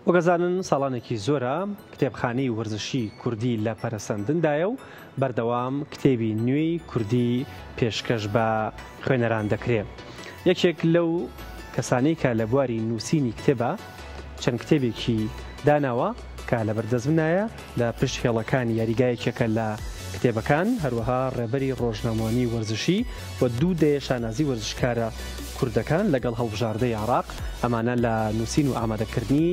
وەک ئەزانن ساڵانێکی زۆرە کتێبخانەی وەرزشی کوردی لە پەرەسەندندایە و بەردەوام کتێبی نوێی کوردی پێشکەش بە خوێنەران دەکرێ. یەکێک لەو کەسانەی کە لە بواری نووسینی کتێبا چەند کتێبێکی داناوە کە لەبەردەست منایە لە پشت هێڵەکانی یاریگا یەکێکە لە کتێبەکان، هەروەها ڕێبەری ڕۆژنامەوانی وەرزشی و دوو دەیە شانازی وەرزشکارە کوردەکان لەگەڵ هەڵبژاردەی عێراق، ئەمانە لە نووسین و ئامادەکردنی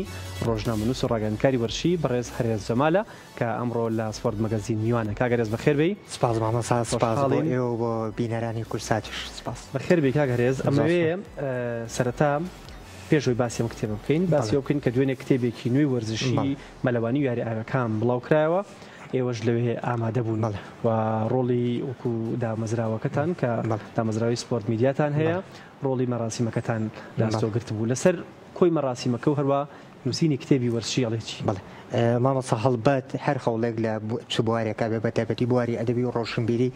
ڕۆژنامەنووس و ڕاگەیاندکاری وەرزشی بەڕێز هەرێز جەمالە کە ئەمڕۆ لە سپۆرت مەگەزین میوانە. کاک هەرێز بەخێر بێی. سپاس مامۆستا، سپاس بۆ خۆشحاڵین. ئێوە و بۆ بینەرانی کوردساتیش سپاس. بەخێر بێی کاک هەرێز. زۆر ئەمەوێ سپاس. سەرەتا پێش ئەوەی باسی ئەم کتێبە بکەین، باسی بەڵێ. ئەوە بکەین کە دوێنێ کتێبێکی نوێی وەرزشی بەڵێ. مەلەوانی و یاری ئاوەکان بڵاوکرایەوە، ئێوەش لەوێ ئامادە بوون بەڵێ. و ڕۆڵی وەکو دامەزراوەکەتان کە بەڵێ. دامەزراوەی سپۆرت میدیاتان هەیە بەڵێ. ڕۆڵی مەراسیمەکەتان لە ئەستۆ بەڵێ. گرتبوو. لەسەر کۆی مەراسیمەکە و هەروا نووسینی کتێبی وەرزشی ئەڵێی چی؟ بەڵێ مامۆستا هەڵبەت هەر هەوڵێک لە چ بوارێکا بێ بە تایبەتی بواری ئەدەبی و ڕۆشنبیری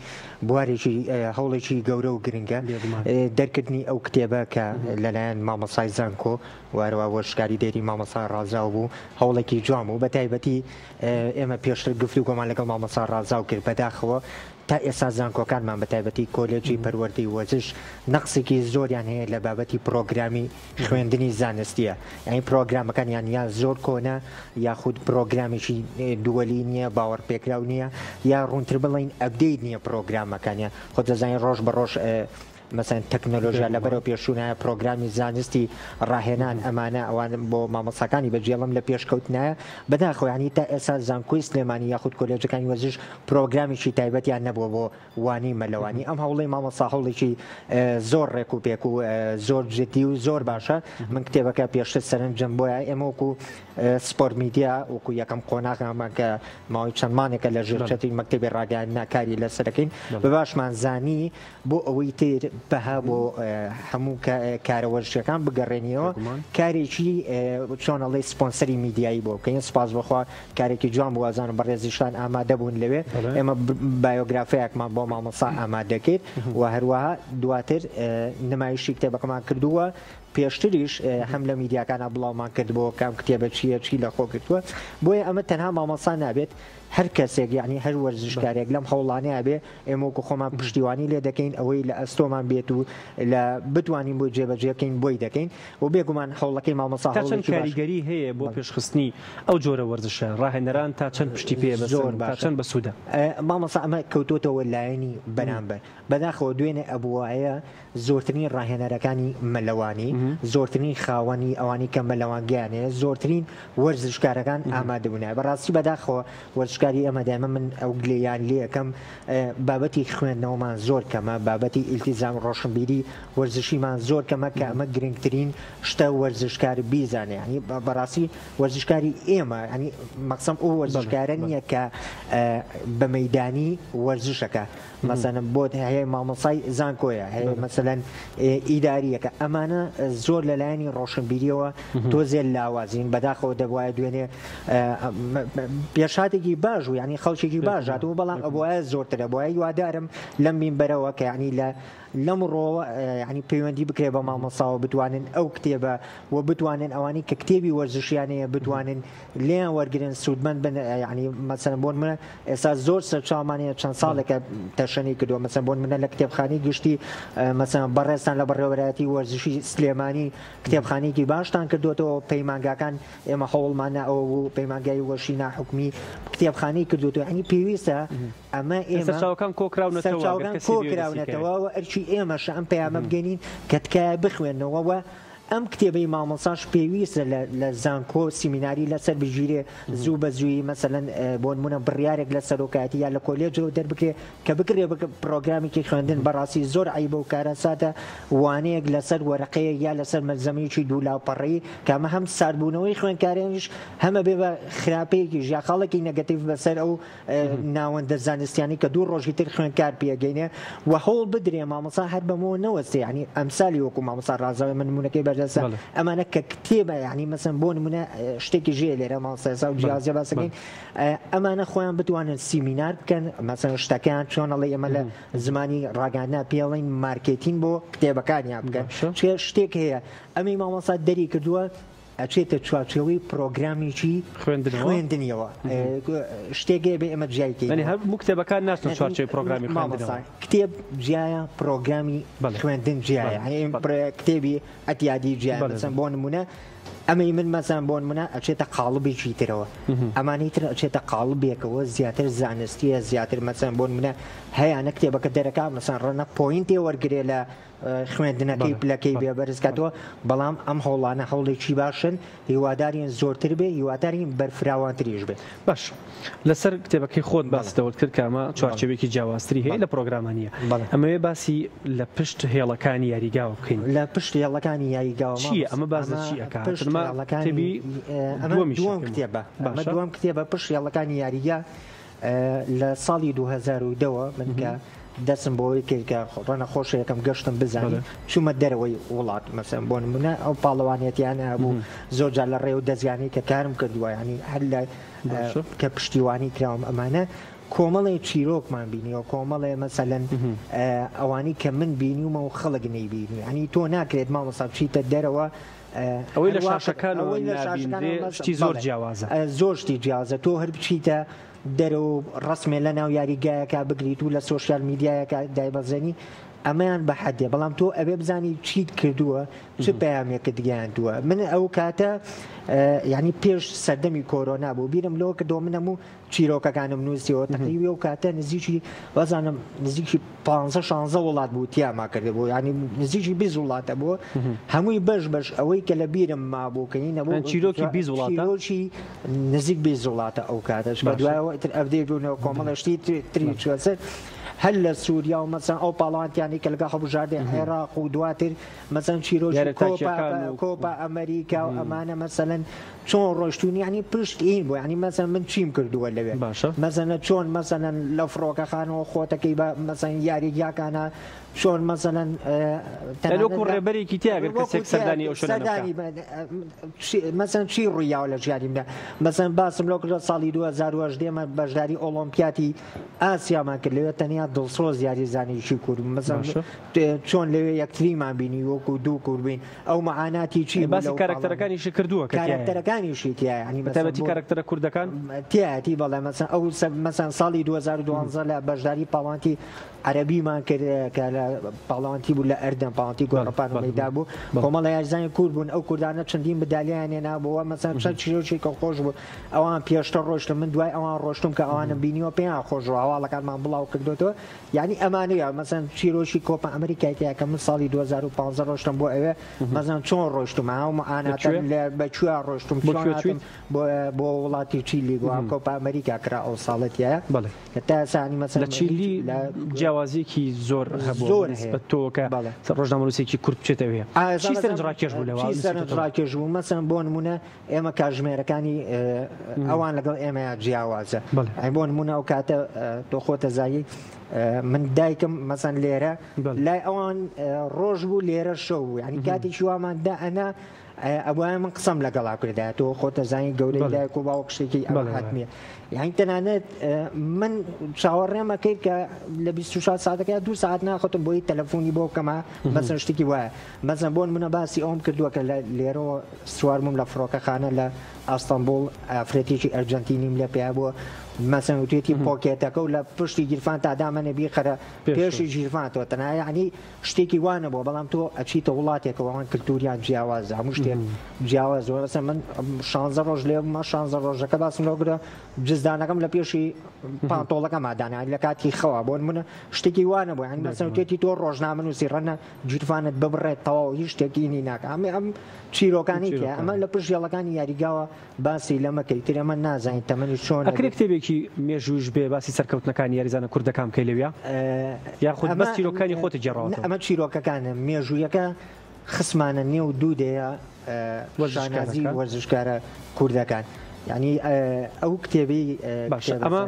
بوارێکی هەوڵێکی گەورە و گرنگە بێگومان. دەرکردنی ئەو کتێبە کە لەلایەن مامۆستای زانکۆ و هەروەها وەرزشکاری دێری مامۆستا ڕازاو بوو هەوڵێکی جوان بوو بە تایبەتی ئێمە پێشتر گفتوگۆمان لەگەڵ مامۆستا ڕازاو کرد بەداخەوە تا ئێستا زانکۆکانمان بە تایبەتی کۆلێجی پەروەردەی وەرزش نەقسێکی زۆریان هەیە لە بابەتی پرۆگرامی خوێندنی زانستیە یانی پرۆگرامەکانیان یا زۆر کۆنە یاخود پرۆگرامێکی دووەلی نییە باوەڕپێکراو نییە یا ڕوونتر بڵین update نییە پرۆگرامەکانیان خۆ دەزانین ڕۆژ بە ڕۆژ مەسەن تەکنۆلۆژیا لە بەرەو پێشوونایە پرۆگرامی زانستی ڕاهێنان ئەمانە ئەوان بۆ مامۆستاکانی بەجێڵم لە پێشکەوتنایە بەداخەوە یانی تا ئێستا زانکۆی سلێمانی یاخود کۆلێجەکانی وەرزش پرۆگرامێکی تایبەتیان نەبووە بۆ وانەی مەلەوانی ئەم هەوڵەی مامۆستا هەوڵێکی زۆر ڕێک و پێک و زۆر جدی و زۆر باشە من کتێبەکە پێشتر سەرنجم بۆیە ئێمە وەکو سپۆرت میدیا وەکو یەکەم قۆناغمان کە ماوەی چەند مانێکە لە ژێر چەتری مەکتەبی ڕاگەیاندنا کاری لەسەرەکەین بە باشمان زانی بۆ ئەوەی تر بەها بۆ هەموو کارە وەرزشیەکان بگەڕێنیەوە کارێکی چۆن ئەڵێ سپۆنسەری میدیایی بۆ بکەین سپاس بەخوا کارێکی جوان بوو ئەزانم بەڕێزیشتان ئامادە بوون لەوێ ئێمە بایۆگرافیایەکمان بۆ مامۆستا ئامادە کرد و هەروەها دواتر نمایشی کتێبەکەمان کردووە پێشتریش هەم لە میدیاکانە بڵاومان کردبووە کام کتێبە چییە چی لەخۆ گرتووە بۆیە ئەمە تەنها مامۆستا نابێت هەر کەسێک یعنی هەر وەرزشکارێک لەم هەوڵانەیە بێ ئێمە وەکو خۆمان پشتیوانی لێ دەکەین ئەوەی لە ئەستۆمان بێت و لە بتوانین بۆی جێبەجێ بکەین بۆی دەکەین و بێگومان هەوڵەکەی مامۆستا تا چەند هەوڵێکی باشە. کاریگەری هەیە بۆ پێشخستنی ئەو جۆرە وەرزشە؟ ڕاهێنەران تا چەند پشتی پێ زۆر بەستن؟ تا باشە چەند بەسوودە؟ مامۆستا ئەمە کەوتۆتەوە لایەنی بەرامبەر بەداخەوە دوێنێ ئەبوایە زۆرترین ڕاهێنەرەکانی مەلەوانی، زۆرترین خاوەنی ئەوانەی کە مەلەوانگەیان هەیە، زۆرترین وەرزشکارەکان ئامادە بوونایە. بەڕاستی بەداخەوە وەرزشکاری ئێمە دایمە من ئەو گلەییان لێ ئەکەم بابەتی خوێندنەوەمان زۆر کەمە، بابەتی ئیلتیزام ڕۆشنبیری وەرزشیمان زۆر کەمە کە ئەمە گرنگترین شتە وەرزشکار بیزانێ. یانی بەڕاستی وەرزشکاری ئێمە یانی مەقسەم ئەو وەرزشکارە نییە کە بە مەیدانی وەرزشەکە مەسەلەن بۆت هەیە مامۆسای زانکۆیە هەیە مەسەلەن ئیداریەکە ئەمانە زۆر لەلایەنی ڕۆشنبیریەوە تۆزێ لاوازین بەداخەوە دەبواە دوێنێ پێشاتێکی باش و ینی خەڵکێکی باش هاتوو بەڵام ئەبواە زۆرترە بۆیە هیوادارم لەم مینبەرەوە کە ینی لە لەمڕۆوە ینی پەیوەندی بکرێ بە مامۆساوە بتوانن ئەو کتێبە و بتوانن ئەوانەی کە کتێبی وەرزشیان هەیە بتوانن لێیان وەرگرن سوودمەند بن یعنی مەسەلەن بۆ نمونە ئێستا زۆر سەرچاومان هەیە چەند ساڵێکە تەشەنی کردووە مەسەلەن بۆ نمونە لە کتێبخانەی گشتی مەسەلەن بەڕێزتان لە بەڕێوەبەرایەتی وەرزشی سلێمانی کتێبخانەیەکی باشتان کردووەتەوە پەیمانگاکان ئێمە هەوڵمان نا ئەوە بوو پەیمانگای وەرزشی ناحکومی کتێبخانەی کردووەتەوە یعنی پێویستە ئەمە ئێمە سەرچاوەکان کۆکراونەتەوە ئەگەر سەرچاوەکان کەسی بێ دەستی کەوێت. کۆکراونەتەوە و ئەرکی ئێمەشە ئەم پەیامە بگەینین کە تکایە بخوێننەوە و ئەم کتێبەی مامۆستاش پێویستە لە لە زانکۆ سیمیناری لەسەر بگیرێ زوو بە زوویی مەسەلەن بۆ نموونە بڕیارێک لە سەرۆکایەتی یا لە کۆلێجەوە دەربکرێ کە بکرێ بە پرۆگرامێکی خوێندن بەڕاستی زۆر عەیبە و کارەساتە وانەیەک لەسەر وەرەقەیەک یا لەسەر مەلزەمەیەکی دوو لاپەڕەیی کە ئەمە هەم ساردبوونەوەی خوێندکارانیش هەم ئەبێ بە خراپەیەکیش یا خاڵێکی نەگەتیڤ بەسەر ئەو ناوەندە زانستیانەی کە دوو ڕۆژی تر خوێندکار پێگەینێ و هەوڵ بدرێ مامۆستا هەر بەمەوە نەوەستێ یعنی ئەمسالی وەکو مامۆستا ڕازاوی من نمونەکەی بەردەستە ئەمانە کە کتێبە یعنی مەسەن بۆ نمونە شتێکی ژێ لێرە مامۆستا ئێستا و جیاوازیە باسەکەین ئەمانە خۆیان بتوانن سیمینار بکەن مەسەن شتەکەیان چۆن ئەڵێ ئێمە لە زمانی ڕاگەیاندنا پێڵین مارکێتین بۆ کتێبەکانیان بکەن شتێک هەیە ئەمی مامۆستا دەری کردووە. ئەچێتە چوارچێوەی پرۆگرامێکی خوێندنیەوە شتێک هەیە بێ ئێمە جیای کەین. یانی هەموو کتێبەکان ناچنە چوارچێوەی پرۆگرامی خوێندنەوە. مامۆستا کتێب جیایە پرۆگرامی خوێندن جیایە کتێبی ئەتیادی جیایە مەسەن بۆ نمونە ئەمەی من مەسەن بۆ نمونە ئەچێتە قاڵبێکی ترەوە ئەمانەی تر ئەچێتە قاڵبێکەوە زیاتر زانستیە زیاتر مەسەن بۆ نمونە هەیانە کتێبەکە دەرەکا مەسەن ڕەنە point ێ وەرگرێ لە خوێندنەکەی پلەکەی بێ بەرز کاتەوە بەڵام ئەم هەوڵانە هەوڵێکی باشن هیوادارین زۆرتر بێ هیوادارین بەرفراوانتریش بێ. باش لەسەر کتێبەکەی خۆت باست لەوە کرد کە ئەمە چوارچێوەیەکی جیاوازتری هەیە لە پرۆگرامە نییە ئەمەوێ باسی لە پشت هێڵەکانی یاریگاوە بکەین. لە پشت هێڵەکانی یاریگاوە چییە ئەمە باس لە چی ئەکات؟ پشت هێڵەکانی ئەمە دووەم کتێبە ئەمە دووەم کتێبە پشت هێڵەکانی یاریگا لە ساڵی 2010 وە من کە دەستم بۆی کرد کە ڕەنە خۆشە یەکەم گەشتم بزانین چوومە دەرەوەی وڵات مەسەن بۆ نمونە ئەو پاڵەوانێتیانە هەبوو زۆر جار لە ڕێ و دەزگانی کە کارم کردووە ینی هەر لە کە پشتیوانی کراوم ئەمانە کۆمەڵێ چیرۆکمان بینیوە کۆمەڵێ مەسەلەن ئەوانی کە من بینیومە و خەڵک نەیبینی ینی تۆ ناکرێت مامۆستا بچیتە دەرەوە ئەوەی لە شاشەکانەوە نابینرێ شتی زۆر جیاوازە. زۆر شتی جیاوازە تۆ هەر بچیتە دەرەوە و ڕەسمێ لە ناو یاریگایەکا بگریت و لە سۆشیال میدیایەکا دایبەزێنی ئەمەیان بە حەدێ بەڵام تۆ ئەبێ بزانی چیت کردووە چ پەیامێکت گەیاندووە من ئەو کاتە یعنی پێش سەردەمی کۆرۆنا بوو بیرم لەوە کردەوە من هەموو چیرۆکەکانم نووسیەوە تەقریبی ئەو کاتە نزیکی وازانم نزیکی 15 16 وڵات بوو تیاما کردبوو ینی نزیکی 20 وڵاتە بوو هەمووی بەش بەش ئەوەی کە لە بیرم مابوو کە نەبوو چیرۆکی 20 وڵاتە چیرۆکی نزیک 20 وڵاتە ئەو کاتەش بە دوایەوە ئیتر update بوونەوە کۆمەڵە شتی تری چووە سەر هەر لە سووریا و مەسەن ئەو پاڵەوانتیانی کە لەگەڵ هەڵبژاردەی عێراق و دواتر مەسەن چیرۆکی کۆپا ئەمریکا و ئەمانە مەسەلەن چۆن ڕۆشتوون یعنی پشت ئین بۆ یعنی مەسەن من چیم کردووە لەوێ باشە مەسەنە چۆن مەسەلەن لە فڕۆکەخانەوە خۆتەکەی بە مەسەن یاریگاکانە چۆن مەسەلەن وەکو ڕێبەرێکی تیا گەر کەسێک سەردانی ئەو شوێنە سەردانی مەسەن چی ڕوویاوە لە ژیانی مندا مەسەن باسم لەو کردووە ساڵی 2018 ئێمە بەشداری ئۆڵۆمپیاتی ئاسیامان کرد لەوێ تەنیا دڵسۆز یاریزانێکی کورد مەسەن چۆن لەوێ یەکتریمان بینی وەکو دوو کورد بین ئەو مەعاناتی چی بوو باسی لەو پاڵانە کارەکتەرەکانیشی کردووە کە تیایە. کارەکتەرەکانیشی تیایە یانی بە مەسەن تایبەتی بۆ کارەکتەرە کوردەکان؟ تیایەتی بەڵێ مەسەن ئەو سە مەسەن ساڵی 2012 لە بەشداری پاڵەوانتی عەرەبیمان کرد کە لە پاڵەوانتی بوو لە ئەردەن پاڵەوانتی بەڵێ گۆڕەپان و بەڵێ مەیدان بوو بەڵێ کۆمەڵە یاریزانی کورد بوون ئەو کوردانە چەندین مدالیایان هێنابووە مەسەن چەند چیرۆکێکە خۆش بوو ئەوان پێشتر ڕۆشتن من دوای ئەوان ڕۆشتم کە ئەوانم بینیوە پێیان خۆش بوو هەواڵەکانمان بڵاو کردۆتەوە یانی ئەمانەیە مەسەن چیرۆکی کۆپا ئەمریکای تیا کە من ساڵی 2015 ڕۆشتم بۆ ئەوێ مەسەن چۆن ڕۆشتم ئەو معاناتە لە بە کوێ ڕۆشتم بۆ چۆن کوێ هاتم چوویت؟ بۆ بۆ وڵاتی چیلی بۆ کۆپا ئەمریکا کرا ئەو ساڵە تیایە بەڵێ کە تا ئێستا یانی مەسەن لە چیلی لە جیاوازیەکی زۆر هەبووە زۆر هەیە نسبەت تۆ کە بەڵێ ڕۆژنامەنووسێکی کورد بچێتە ئەوێ ئا چی مەسەن سەرنجڕاکێش بوو لەوە چی نووسیتەوە؟ سەرنجڕاکێش بوو مەسەن بۆ نمونە ئێمە کاتژمێرەکانی ئەوان لەگەڵ ئێمەیا جیاوازە ئەی بۆ نمونە ئەو کاتە تۆ خۆتە زانی من دایکم مەسەن لێرە لای ئەوان ڕۆژ بوو لێرە شەو بوو ینی کاتێکی وامان دا ئەنا ئەوایە من قسەم لەگەڵا کردا تۆ خۆتە زانی گەورەی دایک و باوک شتێکی ئەمە حتمیە یعنی تەنانەت من چاوەڕێمە کرد کە لە 24 ساعتەکە دو ساعت ناخۆتم بۆی تەلەفۆنی بۆ بکەمە مەسەن شتێکی وایە مەسەن بۆن منە باسی ئەوم کردووە کە لێرەوە سوار بووم لە فڕۆکەخانە لە ئەستەنبوڵ ئافرەتێکی ئەرجەنتینیم لێ پیا بووە مەسەن وتێتی پۆکێتەکە و لە پشتی گیرفان تا دامەنێ بیخەرە پێشی گیرفانتەوە تەنها یعنی شتێکی وا نەبووە بەڵام تۆ ئەچیتە وڵاتێکەوە ئەوان کلتوریان جیاوازە هەموو شتێک جیاوازە مەسەن من 16 ڕۆژ لێ بوومە 16 ڕۆژەکە باسم لەوە کردووە جزدانەکەم لە پێشی پانتۆڵەکەما دانا لە کاتی خەوا بۆ نمونە شتێکی وا نەبوو یعنی مەسەن وتێتی تۆ ڕۆژنامەنووسی ڕەنە گیرفانت ببڕێت تەواو هیچ شتێکی نی ناکە ئەمە ئەم چیرۆکانی تیا ئەمە لە پشت هێڵەکانی یاریگاوە باسی لەمە کەی تر ئەمە نازانین تەمەنی چۆن ئەکرێ کتێبێکی مێژوویش بێ باسی سەرکەوتنەکانی یاریزانە کوردەکان بکەی لەویا یاخود بەس چیرۆکەکانی خۆت گێڕاوەتەوە؟ ئەمە چیرۆکەکانە مێژوویەکە خستمانە نێو دوو دەیە شانازی وەرزشکارە کوردەکان. یعنی ئەو کتێبی باشە ئەمە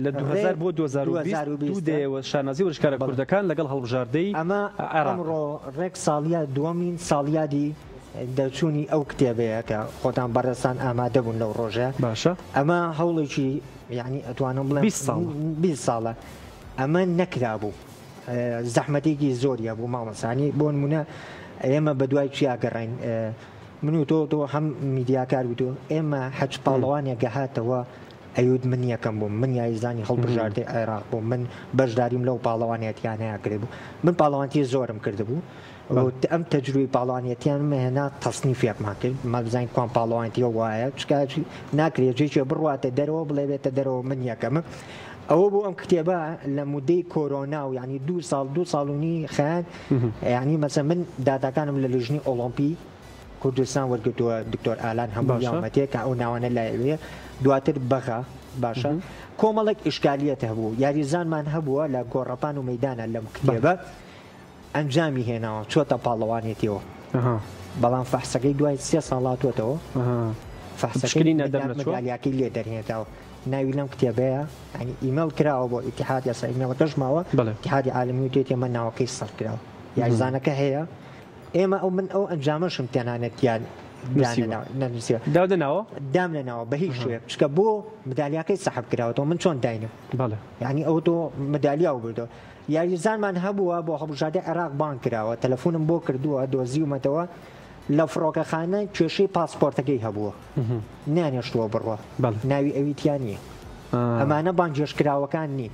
لە 2000 بۆ 2020 دوو دەیەوە شانازی وەرزشکارە کوردەکان لەگەڵ هەڵبژاردەی ئەمە عێراق. ئەمڕۆ ڕێک ساڵیاد دووەمین ساڵیادی دەرچوونی ئەو کتێبەیە کە خۆتان بەڕێزتان ئامادە بوون لەو ڕۆژە. باشە. ئەمە هەوڵێکی یعنی ئەتوانم بڵێم 20 ساڵە. 20 ساڵە ئەمە نەکرابوو. زەحمەتێکی زۆری هەبوو مامۆستا. یعنی بۆ نمونە ئێمە بە دوای چیا گەڕاین. من و تۆ تۆ هەم میدیاکار بوو تۆ ئێمە هەچ پاڵەوانێک گەهاتەوە ئەیوت من یەکەم بووم من یاریزانی هەڵبژاردەی عێراق بووم من بەشداریم لەو پاڵەوانێتیانەیە کردبوو من پاڵەوانتی زۆرم کردبوو ئەم تەجروبەی پاڵەوانێتیانم هێنا تەسنیفێکمان کرد ما بزانین کوان پاڵەوانێتیە وایە چکا ناکرێت جێکێ بڕواتە دەرەوە بڵێ بێتە دەرەوە من یەکەمم ئەوە بوو ئەم کتێبە لە مودەی کۆرۆنا و یعنی دو ساڵ دو ساڵ و نی خیان یعنی مەسە من داتاکانم لە لیژنەی ئۆڵۆمپی کوردستان وەرگرتووە دکتۆر ئالان هەموو یاومەتێ کە ئەو ناوانە لایەوێ دواتر بەغا باشە کۆمەڵێک ئیشکالیەت هەبوو یاریزانمان هەبووە لە گۆڕەپان و مەدانە لەم کتێبە ئەنجامی هێناوە چۆتە پاڵەوانێتیەوە بەڵام فەحسەکەی دوای سێ ساڵ هاتووەتەوە فەحسەکەی مەدالیاکەی لێ دەرهێنراوە ناوی لەم کتێبەیە یانی ئیمێڵ کراوە بۆ ئیتیحاد یاسا ئیمێڵەکەش ماوە ئیتیحادی عالەمی وتێتی ئەمە ناوەکەی سڕ کراوە یاریزانەکە هەیە ئێمە ئەو من ئەو ئەنجامەشم تەنانەت یان نەنووسیوە داودەناوە دام لەناوە بە هیچ شوێک چکە بۆ مدالیاکەی سەحب کراوەتەوە من چۆن داینم بەڵێ یعنی ئەو تۆ مدالیا و بردەوە یاریزانمان هەبووە بۆ هەڵبژاردەی عێراق بانگ کراوە، تەلەفونم بۆ کردووە دۆزیومەتەوە لە فڕۆکەخانە کێشەی پاسپۆرتەکەی هەبووە نانێشتووە بڕوا ناوی ئەوی تیا نییە ئەمانە بانگهێشتکراوەکان نین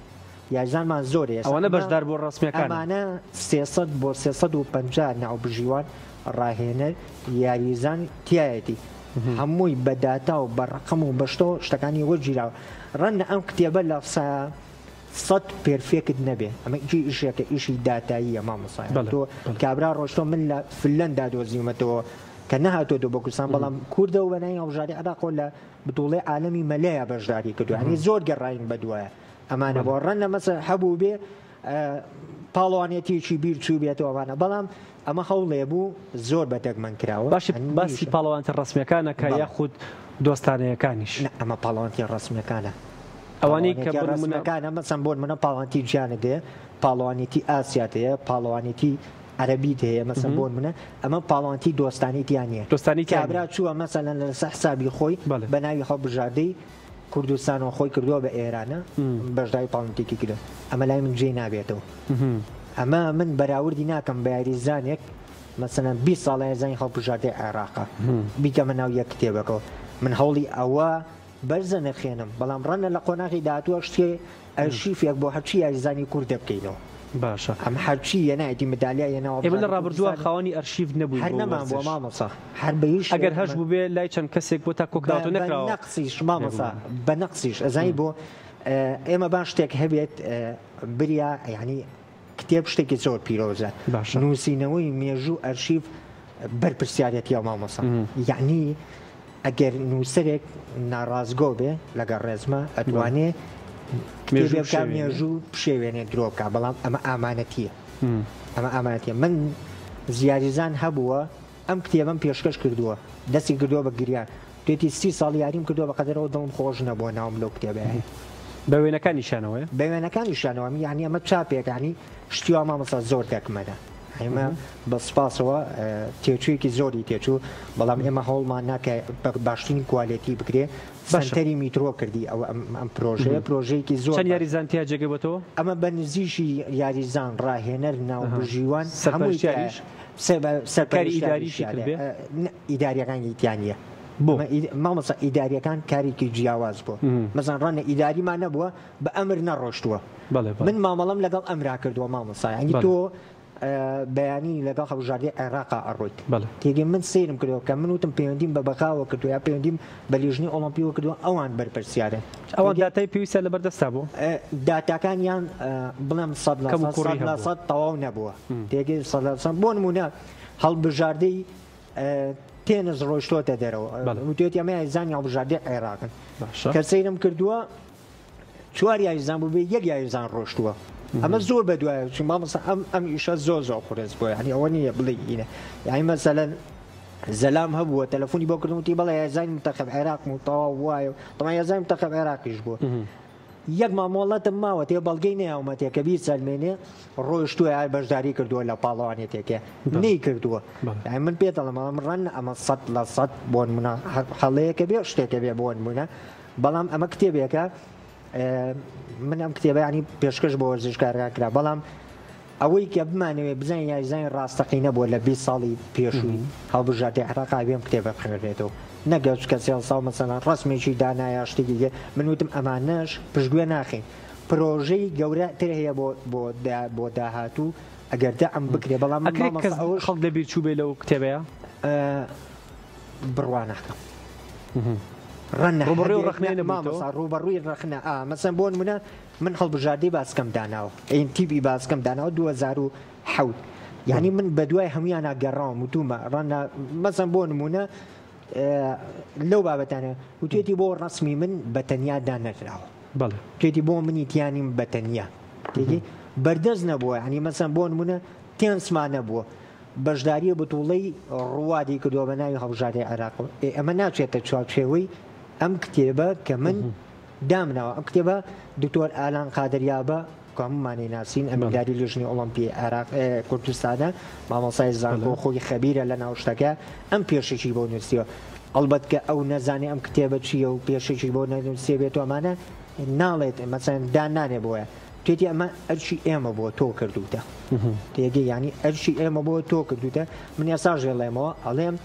یاریزانمان زۆر ئێستا ئەوانە بەشدار بۆ ڕەسمیەکان ئەمانە 300 بۆ 350 ناوبژیوان ڕاهێنەر یاریزان تایەتی هەمووی بە داتا و بە ڕقم و بەشتۆ شتەکانی وەرگیراوە ڕەنگە ئەم کتێبە لە سەت perfect نەبێ ئەمە کی ئیشێکە ئیشی داتاییە مامۆستا تۆ کابرا ڕۆشتۆ من لە فنلەندا دۆزیومەتەوە کە نەهاتۆتەوە بۆ کوردستان بەڵام کوردە و بەناوی هەڵبژاردەی عێراقەوە لە بتوڵەی عالەمی مەلەیە بەشداری کردو یعنی زۆر گەڕاین بەدوایە ئەمانە بۆ ڕەنگە مەسە هەبوو بێ پاڵەوانێتیەکی بیر چوو بێتەوە ئەمانە بەڵام ئەمە هەوڵێ بوو زۆر بە دەگمەن کراوە باشە باسی پاڵەوانتە ڕەسمیەکانە کە یاخود دۆستانەیەکانیش ئەمە پاڵەوانتی ڕەسمیەکانە ئەوانەی کە بۆ نمونە ڕەسمەکانە مەسەن بۆ نمونە پاڵەوانێتی جیهانت هەیە پاڵەوانێتی ئاسیات هەیە پاڵەوانێتی عەرەبیت هەیە مەسەن بۆ نمونە ئەمە پاڵەوانێتی دۆستانی تیا نییە دۆستانی تیا کابرا چووە مەسەلەن لەسەر حسابی خۆی بە ناوی هەڵبژاردەی کوردستانەوە خۆی کردووە بە ئێرانە بەشداری پاڵەوانێتیەکی کردووە ئەمە لای من جێی نابێتەوە ئەمە من بەراوردی ناکەم بە یاریزانێک مەسەلەن 20 ساڵە یاریزانی هەڵبژاردەی عێراقە بیکەمە ناو یەک کتێبەکەوە من هەوڵی ئەوە بەرزە نرخێنم بەڵام ڕەنگە لە قۆناغی داهاتووە شتێ ئەرشیفێک بۆ هەرچی یاریزانی کوردە بکەینەوە. باشە. ئەم هەرچی یەنایەتی مدالیا یەناوە ئێمە لە ڕابردووە خاوەنی ئەرشیف نەبووین هەر بۆ نەمان بووە وەرزش. مامۆستا هەر بە هیچ ئەگەر شێوەیەک هەش بووبێ لای چەند کەسێک بۆ تا بە کۆکراوەتەوە بە نەکراوە. نەقسیش مامۆستا بێگومان. بە نەقسیش ئەزانی بۆ ئێمە با شتێک هەبێت بریا یانی کتێب شتێکی زۆر پیرۆزە باشە. نووسینەوەی مێژوو ئەرشیف بەرپرسیارەتیە مامۆستا یەعنی ئەگەر نووسەرێک ناڕاستگۆ بێ لەگەڵ ڕێزمە ئەتوانێ کتێبێ بکا مێژوو بشێوێنێ درۆ بکا بەڵام ئەمە ئامانەتیە ئەمە ئامانەتیە من زیاریزان هەبووە ئەم کتێبەم پێشکەش کردووە دەستی کردووە بە گریان توێتی سی ساڵ یاریم کردووە بە قەدەرەوە دڵم خۆش نەبووە ناوم لەو کتێبەیە بە وێنەکانیشانەوەیە؟ بە وێنەکانیشانەوە یعنی ئەمە چاپێک ینی شتی وا مامۆستا زۆر دەگمەنە ئێمە بە سوپاسەوە تێچوویەکی زۆری تێچوو بەڵام ئێمە هەوڵمان ناکە بە باشترین کوالێتی بکرێ سەنتەری میترۆ کردی ئەو ئەم پرۆژەیە پرۆژەیەکی زۆر چەند یاریزان تیا جێگەی بۆتەوە؟ ئەمە بە نزیکی یاریزان ڕاهێنەر ناوبژیوان هەمووی سەرپەرشتیاریش کاری ئیداریشی کردبێ؟ ئیداریەکانی تیا نییە بۆ؟ مامۆستا ئیداریەکان کارێکی جیاواز بوو مەزان ڕەنگە ئیداریمان نەبووە بە ئەمر نەڕۆشتووە من مامەڵەم لەگەڵ ئەمرا کردووە مامۆستا یانی تۆ بەیانی لەگەڵ هەڵبژاردەی عێراقا ئەڕۆیت تێگەی من سەیرم کردەوە کە من وتم پەیوەندیم بە بەغاوە کردووە یا پەیوەندیم بە لیژنەی ئۆڵۆمپیوە کردووە ئەوان بەرپرسیارن ئەوان داتای پێویستە لەبەر دەستا بوو داتاکانیان بڵێم سەد لە کەم و کوڕی سەد لە هەبووە. سەد تەواو نەبووە تێگەی 100% بۆ نمونە هەڵبژاردەی تێنس ڕۆیشتۆتە دەرەوە وتێتی ئەمە یاریزانی هەڵبژاردەی عێراقن کە سەیرم کردووە چوار یاریزان بوو بێ یەک یاریزان ڕۆشتووە ئەمە زۆر بە دوای چون مامۆستا ئەم ئەم ئیشە زۆر زۆر قورس بووە یعنی ئەوە نییە بڵێ ئینە یعنی مەسەلەن زەلام هەبووە تەلەفۆنی بۆ کردم وتی بەڵێ یاریزانی منتەخەب عێراق و تەواو وایە تەواو یاریزانی منتەخەب عێراقیش بووە یەک مامۆڵەتم ماوەتێ بەڵگەی نەیاومەتێ کە بیسەلمێنێ ڕۆیشتووە یا بەشداری کردووە لە پاڵەوانێتێکێ نەی کردووە یانی من پێت دەڵێم ئەڵێم ڕەنگە ئەمە 100% بۆ نمونە هەڵەیەکە بێ شتێکە بێ بۆ نمونە بەڵام ئەمە کتێبێکە من ئەم کتێبە ینی پێشکەش بۆ وەرزشکاران کرا بەڵام ئەوەی کە بمانەوێ بزانین یاریزانی ڕاستەقینە بووە لە 20 ساڵی پێشووی هەڵبژاردەی عێراق ئەبێ ئەم کتێبە بخوێنرێتەوە نەک چونکە سێڵساو مەسەلەن ڕەسمێکی دانایە شتێکی تر من وتم ئەمانەش پشتگوێ ناخەین پرۆژەی گەورە تر هەیە بۆ بۆ بۆ داهاتوو ئەگەر دەعم بکرێ بەڵام من ئەکرێ کەس مامۆستا ئەوەش خەڵک لەبیر چووبێ لەو کتێبەیا؟ بڕوا ناکەم ڕەنە ڕووبەڕووی ئەو هەبێ ڕەخنەیە نە نەبوویتەوە؟ مامۆستا ڕووبەڕووی ڕەخنە ئا مەسەن بۆ نمونە من هەڵبژاردەی باسکەم داناوە ئەین تیپی باسکەم داناوە 2007 یعنی من بەدوای هەمویانا گەڕاوم وتومە ڕەنە مەسەن بۆ نمونە لەو بابەتانە وتێتی بۆ ڕەسمی من بە تەنیا دانەنراوە بەڵێ. وتێتی بۆ منی تیانیم بە تەنیا تێگەی بەردەست نەبووە یعنی مەسەن بۆ نمونە تێنسمان نەبووە بەشداریە بتوڵەی ڕوادی کردووە بە ناوی هەڵبژاردەی عێراق ئێ ئەمە ناچێتە چوارچێوەی ئەم کتێبە کە من دامناوە ئەم کتێبە دکتۆر ئالان قادر یابە کە هەموومانی ناسین ئەمینداری لیژنەی ئۆڵۆمپی عێراق کوردستانە مامۆستای زانکۆ خۆی خەبیرە لە ناو شتەکە ئەم پێشەکی بۆ نووسیوە ئەڵبەت کە ئەو نەزانێ ئەم کتێبە چییە و پێشەکی بۆ نەنووسێ بێت و ئەمانە ناڵێت مەسەن دان نانێ بۆیە توێتی ئەمە ئەرکی ئێمە بۆ تۆ کردوتە تێگەی یانی ئەرکی ئێمە بۆ تۆ کردوتە من ئێستا ژێڵێمەوە ئەڵێم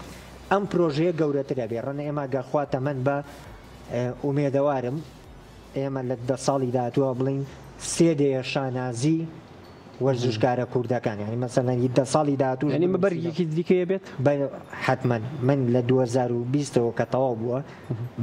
ئەم پرۆژەیە گەورەترە بێ ڕەنە ئێمە گەر خوا تەمەن بە ئومێدەوارم ئێمە لە دە ساڵی داهاتووە بڵین سێ دەیە شانازی وەرزشکارە کوردەکان یانی مەسەلەن ی دە ساڵی داهاتووش یانی بنووسینەوە. بەرگێکی دیکەیە بێت؟ حەتمەن من لە 2020 ەوە کە تەواو بووە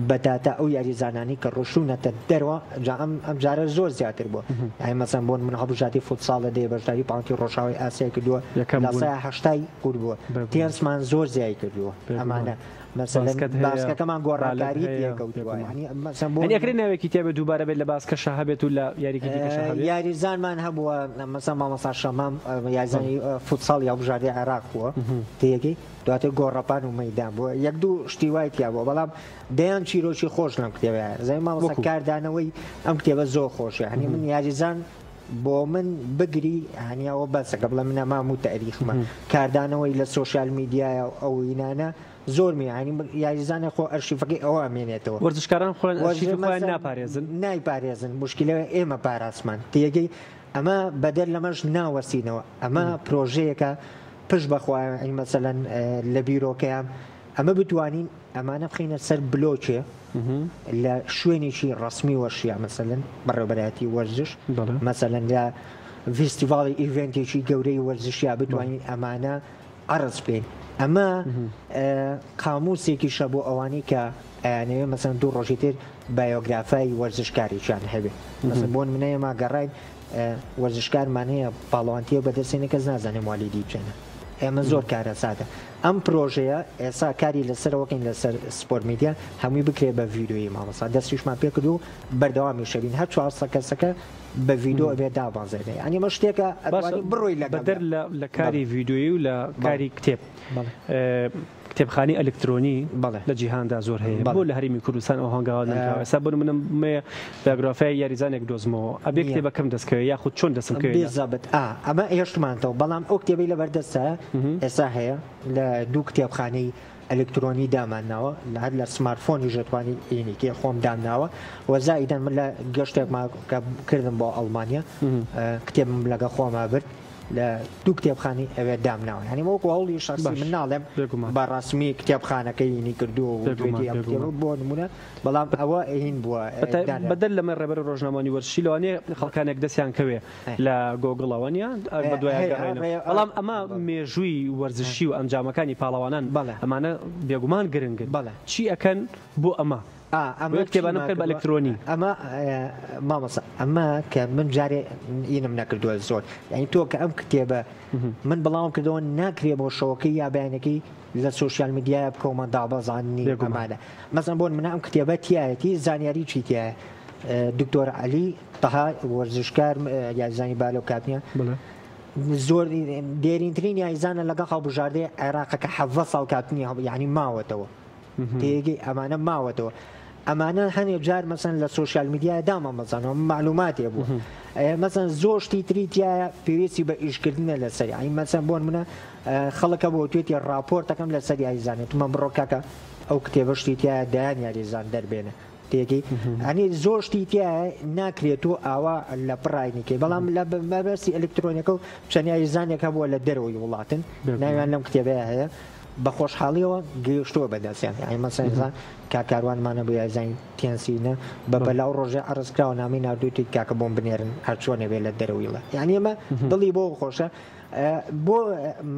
بە داتا ئەو یاریزانانەی کە ڕۆشتوونەتە دەرەوە جا ئەم ئەم جارە زۆر زیاتر بووە یانی مەسەلەن بۆ نمونە هەڵبژاردەی فوتساڵ لە دەیە بەشداری پاڵەوانێتی ڕۆژئاوای ئاسیای کردووە یەکەم لە بوون. سەیا هەشتای کورد بووە بێگومان. تێنسمان زۆر زیای کردووە بێگومان. ئەمانە مەسەلەن باسکەت هەیە، باسکەکەمان بالەت گۆڕانکاری هەیە، تێکەوتووە بێگومان. یانی مەسەلەن بۆ یانی ئەکرێ ناوێکی تیا بێت دووبارە بێت لە باسکەشا هەبێت و لە یاریکی دیکەشا هەبێت؟ یاریزانمان هەبووە مەسەلەن مامۆستا شەمام یاریزانی فوتساڵی هەڵبژاردەی عێراق بووە تێگەی دواتر گۆڕەپان و مەیدان بووە یەک دوو شتی وای تیا بووە بەڵام دەیان چیرۆکی خۆش لەم کتێبە هەیە زای مامۆستا وەکو؟ کاردانەوەی ئەم کتێبە زۆر خۆشە یانی من یاریزان بۆ من بگری یانی ئەوە بەسە کە بڵێ من ئەمام و تەئریخمە کاردانەوەی لە سۆشیال میدیایە و ئەو هینانە زۆر می یانی یاریزانێک خۆ ئەرشیفەکەی ئەوە ئەمێنێتەوە. وەرزشکاران خۆیان ئەرشیفی خۆیان مەسەن ناپارێزن. نایپارێزن موشکیلە ئێمە پاراستمان تێگەی ئەمە بەدەر لەمەش ناوەستینەوە ئەمە پرۆژەیەکە پشت بەخوا یانی مەسەلەن لە بیرۆکەیان ئەمە بتوانین ئەمانە بخەینە سەر بلۆکێ لە شوێنێکی ڕەسمی وەرشیا مەسەلەن بەڕێوەبەرایەتی وەرزش مەسەلەن لە ڤیستیڤاڵی ئیڤێنتێکی گەورەی وەرزشیا بتوانین ئەمانە عەرز بکەین ئەمە قاموسێکیشە بۆ ئەوانەی کە ئەیانەوێ مەسەن دوو ڕۆژی تر بایۆگرافای وەرزشکارێکیان هەبێ مەسەن بۆن منە ئێمە گەڕاین وەرزشکارمان هەیە پاڵەوانتیە بەدەستێنێ کەس نازانێ موالیدی چەنە ئێمە زۆر کارەساتە ئەم پرۆژەیە ئێسا کاری لەسەرەوەکەین لەسەر سپۆرت میدیا هەمووی بکرێ بە ڤیدیۆیی مامۆستا دەستیشمان پێکرد و بەردەوامی شەبین هەر 400 کەسەکە بە ڤیدۆ ئەبێ دابەزێنێ یانی ئەمە شتێکە باشە ئەتوانی بڕۆی لەگەڵ بەدەر لە لە کاری ڤیدۆیی و لە کاری کتێب کتێبخانەی ئەلکترۆنی لە جیهاندا زۆر هەیە بۆ لە هەرێمی کوردستان ئەو هەنگاوە نەنراوە ئێستا بۆ نمونە بمەوێ بایۆگرافیای یاریزانێک بدۆزمەوە ئەبێ کتێبەکەم دەستکەوێ یاخود چۆن دەستم بکەوێ بالضبط ئا ئەمە هێشتمانەوە بەڵام ئەو کتێبەی لەبەردەستە ئێستا هەیە لە دوو کتێبخانەی ئەلکترۆنی دامانناوە لە هەر لە سمارتفۆنیش دەتوانی ئینیکێ خۆم دامناوە و زائیدەن من لە گەشتێکما کە کردم بۆ ئەڵمانیا کتێبم لەگە خۆما برد لە دوو کتێبخانەی ئەوێ دامناوە یانی وەکو هەوڵی شخصی من ناڵێم بە ڕەسمی کتێبخانەکەی ینی کردووە و دوێتی ئەم کتێبە بۆ نمونە بەڵام ئەوە هین بووە بەدەر لەمە ڕێبەر ڕۆژنامەوانی وەرزشی لەوانەیە خەڵکانێک دەستیان کەوێ لە گۆگڵەوە نیە بەدوای گەڕێنەوە بەڵام ئەمە مێژووی وەرزشی و ئەنجامەکانی پاڵەوانان ئەمانە بێگومان گرنگن چی ئەکەن بۆ ئەمە ئەمە کتێبانە بکەن بە ئەلکترۆنی. ئەمە مامۆستا ئەمە کە من جارێ ئینم نەکردووە زۆر یعنی تۆ کە ئەم کتێبە من بڵاوم کردەوە ناکرێ بۆ شەوەکەی یا بەیانەکەی لە سۆشیال میدیایە بکەومە دابەزاندنی ئەمانە مەسەن بۆن منە ئەم کتێبە تایەتی زانیاری چی تایە دکتۆر علی تەها وەرزشکار یاریزانی بالۆ کاتنیە زۆر دێرینترین یاریزانە لەگەڵ هەڵبژاردەی عێراقە کە 17 ساڵ کاتنی هەڵ یعنی ماوەتەوە تێگەی ئەمانە ماوەتەوە ئەمانە هەنێ جار مەسەن لە سۆشیال میدیا دامەمەزانەوە معلوماتێ بوو مەسەن زۆر شتی تری تایە پێویستی بە ئیشکردنە لەسەر ئەی مەسەن بۆن منە خەڵکە بۆ توێتی راپۆرتەکەم لەسەر یاریزانێت تمە بڕۆ کاکە ئەو کتێبە شتی تایە دایان یاریزان دەربێنە. تێگەی ئەنی زۆر شتی تایە ناکرێت و ئاوا لە پڕاینیکەی بەڵام لە مەبەستی ئەلکترۆنیەکە و چەند یاریزانێک هەبووە لە دەرەوەی وڵاتن ناویان لەم کتێبەیە هەیە بە خۆشحاڵیەوە گەیشتووە بە دەستیان یانی مەسەلەن ئێستا کاک کاروانمانە بۆ یاریزانی تێنسینە بە بەلا و ڕۆژێ عەرز کراوە نامەی ناردوویتی کاکە بۆم بنێرن هەر چۆنێ بێ لە دەرەوەی وڵات یانی ئەمە دڵی بۆ خۆشە بۆ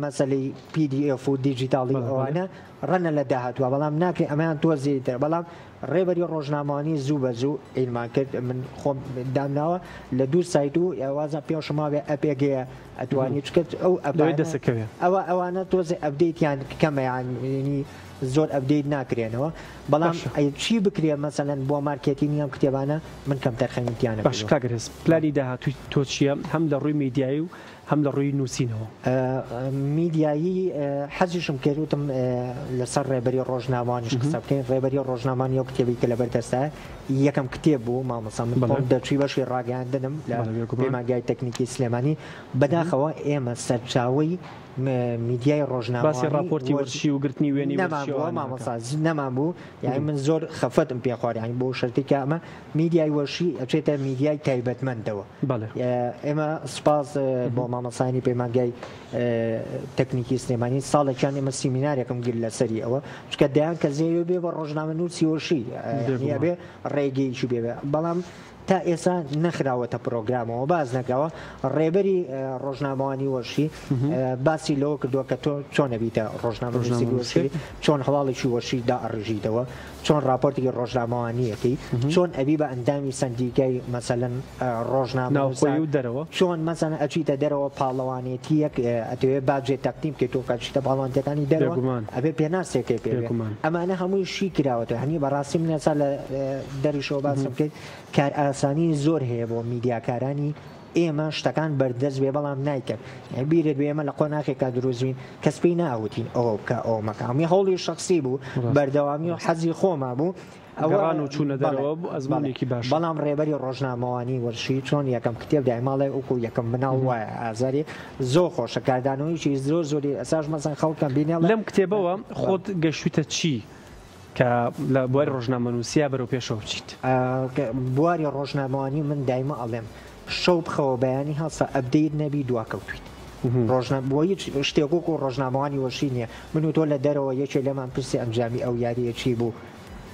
مەسەلەی PDF و دیجیتاڵی ئەوانە ڕەنە لە داهاتوە بەڵام ناکرێ ئەمەیان تۆزی تر بەڵام ڕێبەری ڕۆژنامەوانی زوو بە زوو ئیلمان کرد من خۆم دامناوە لە دوو سایت و وازم پێشم ماوێ ئەپێک هەیە ئەتوانی چکە ئەو لەوێ دەسەکەوێ ئەوە ئەوانە تۆزێ ئەپدەیتیان کەمە یانی زۆر ئەپدەیت ناکرێنەوە بەڵام باشە. ئەی چی بکرێ مەسەلەن بۆ مارکێتینی ئەم کتێبانە من کەمتەرخەمیم تیا باش نەکردووە. کاک هەرێز پلانی داهاتووی تۆ چییە هەم لە ڕووی میدیایی و هەم لە ڕووی نووسینەوە؟ میدیایی حەزیشم کرد وتم لەسەر ڕێبەری ڕۆژنامەوانیش قسە بکەین ڕێبەری ڕۆژنامەوانی ئەو کتێبی کە لەبەر دەستایە یەکەم کتێب بوو مامۆستا من خۆم دەرچووی بەشی ڕاگەیاندنم لە پەیمانگای تەکنیکی سلێمانی بەداخەوە ئێمە سەرچاوەی میدیای ڕۆژنامەوانی باسی ڕاپۆرتی وەرزشی و گرتنی وێنەی نەمان وەرزشی بوو ئەوانە مامۆستا نەمان بوو یانی من زۆر خەفەتم پێ خوارد یانی بۆ شەرتی کە ئەمە میدیای وەرزشی ئەچێتە میدیای تایبەتمەندەوە بەڵێ. ئێمە سوپاس بۆ مامۆستایانی پەیمانگای تەکنیکی سلێمانی ساڵێکیان ئێمە سیمینارێکم گرت لەسەری ئەوە چونکە دەیان کەس دەیەوێ بێ بە ڕۆژنامەنووسی وەرزشی یانی ئەبێ ڕێگەیەکی بێ بەڵام تا ئێستا نەخراوەتە پرۆگرامەوە باس نەکراوە ڕێبەری ڕۆژنامەوانی وەرزشی باسی لەوە کردووە کە تۆ چۆن ئەبیتە ڕۆژنامەنووسی وەرزشی چۆن هەواڵێکی وەرزشی دائەڕژیتەوە چۆن ڕاپۆرتێکی ڕۆژنامەوانیەکەی چۆن ئەبی بە ئەندامی سەندیکای مەسەلەن ڕۆژنامەنووسان ناوخۆیی و دەرەوە. چۆن مەسەلەن ئەچیتە دەرەوە پاڵەوانێتیەک ئەتەوێ باجێ تەقدیم بکەی تۆ کە ئەچیتە پاڵەوانێتیەکانی دەرەوە بێگومان. ئەبێ پێناسێکەی پێ بێ بێگومان. ئەمانە هەمووی شی کراوەتەوە یانی بەڕاستی من ئێستا لە دەریشەوە باسم کرد کارئاسانی زۆر هەیە بۆ میدیاکارانی ئێمە شتەکان بەردەست بێ بەڵام نایکەن یانی بیرت بێ ئێمە لە قۆناخێکا دروست بین کەس پێی ناوتین ئەوە بکە ئەوە مەکە هەمووی هەوڵی شەخسی بوو بەردەوامی و حەزی خۆما بوو گەڕان و چوونە دەرەوە بوو ئەزموونێکی باش بەڵام ڕێبەری ڕۆژنامەوانی وەرشی چۆن یەکەم کتێب دایماڵێ وەکو یەکەم مناڵ وایە ئازاری زۆر خۆشە کاردانەوەیکی زۆر زۆری ئەساش مەسەن خەڵکم بینێ لەم کتێبەوە خۆت گەشتویتە چی کە لە بواری ڕۆژنامەنووسیا بەرەو پێشەوە بچیت؟ بواری ڕۆژنامەوانی من دایمە ئەڵێم شەو بخەوە بەیانی هەڵسە update نەبی دواکەوتویت ڕۆژنە بۆ هیچ شتێک وەکو ڕۆژنامەوانی وەرشی نییە من و تۆ لە دەرەوە یەکێ لێمان پرسی ئەنجامی ئەو یارییە چی بوو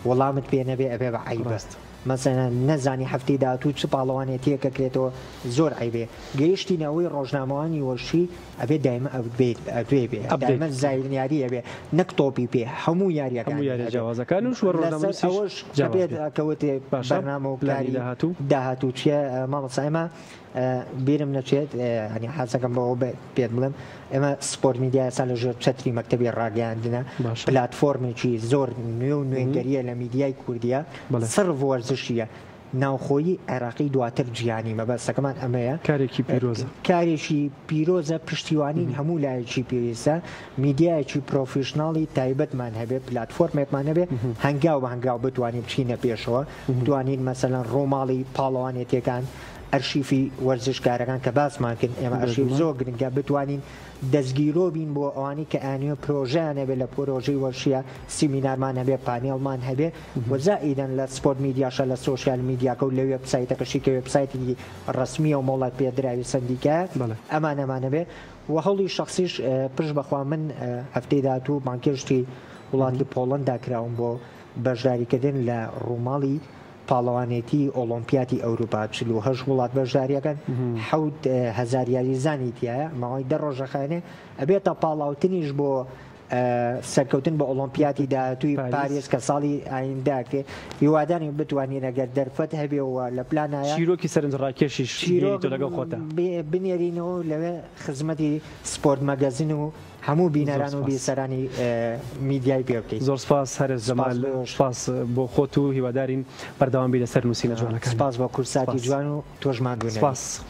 وەڵامت پێ نەبێ ئەبێ بە عەیبە ڕاست. مەسەلەن نەزانی هەفتەی داهاتوو چ پاڵەوانێتیەک ئەکرێتەوە زۆر عەیبەیە گەیشتینە ئەوەی ڕۆژنامەوانی وەرشی ئەبێ دایمە update ئەبێ بێ update دایمە زانیاری ئەبێ نەک تۆپی پێ هەموو هەموو یاریەکانی یاریە ئەبێ جیاوازەکانیش و لەسەر ڕۆژنامەنووسیش ئەوەش کە جیاواز پێت بێ کەوت باشە بەرنامە و پلانی کاری داهاتوو؟ داهاتوو چیە مامۆستا ئێمە بیرم نەچێت یانی حەزەکەم بەوە پێت بڵێم ئێمە سپۆرت میدیا ئێستا لە ژێر چەتری مەکتەبی ڕاگەیاندنە باشە پلاتفۆرمێکی زۆر نوێ و نوێگەریە لە میدیای کوردیە بەڵێ. سڕف وەرزشیە ناوخۆیی عێراقی دواتر جیهانی مەبەستەکەمان ئەمەیە کارێکی پیرۆزە. کارێکی پیرۆزە پشتیوانی هەموو لایەکی پێویستە میدیایەکی professional ی تایبەتمان هەبێ پلاتفۆرمێکمان هەبێ هەنگاو بە هەنگاو بتوانین بچینە پێشەوە بتوانین مەسەلەن ڕووماڵی پاڵەوانێتیەکان ئەرشیفی وەرزشکارەکان کە باسمان کرد ئێمە ئەرشیف زۆر گرنگە بتوانین دەستگیرۆ بین بۆ ئەوانەی کە ئەیانەوێ پرۆژەیان هەبێ لە پرۆژەی وەرشیە سیمینارمان هەبێ پانێڵمان هەبێ و زائیدەن لە سپۆرت میدیاشە لە سۆشیال میدیاکە و لە وێبسایتەکەشی کە وێبسایتێکی ڕەسمیە و مۆڵەت پێدراوی سەندیکایە ئەمانەمان هەبێ و هەوڵی شەخسیش پشت بەخوا من هەفتەی داهاتوو بانگهێشتی وڵاتی پۆڵەندا کراوم بۆ بەشداریکردن لە ڕووماڵی پاڵەوانێتی ئۆڵۆمپیاتی ئەوروپا 48 وڵات بەشداریەکەن 7000 یاریزانی تایە ماوەی 10 ڕۆژ دەخایەنێ ئەبێتە پاڵاوتنیش بۆ سەرکەوتن بە ئۆڵۆمپیاتی داهاتووی پاریس کە ساڵی ئایندە ئەکرێ هیوادارین بتوانین ئەگەر دەرفەت هەبێ و لە پلانایە چیرۆکی سەرنجڕاکێشیش چیرۆک بێنیتەوە لەگەڵ خۆتا. بنێرینەوە و لەوێ خزمەتی سپۆرت مەگەزین و هەموو زۆر بینەران و سپاس. بیسەرانی میدیای پێ بکەین. زۆر سپاس هەرێز سپاس جەمال بۆ ئێوەش. سپاس بۆ خۆت و هیوادارین بەردەوام بی لەسەر نووسینە جوانەکانت. سپاس بۆ کورساتی سپاس. جوان و تۆش ماندوو نەبی. سپاس.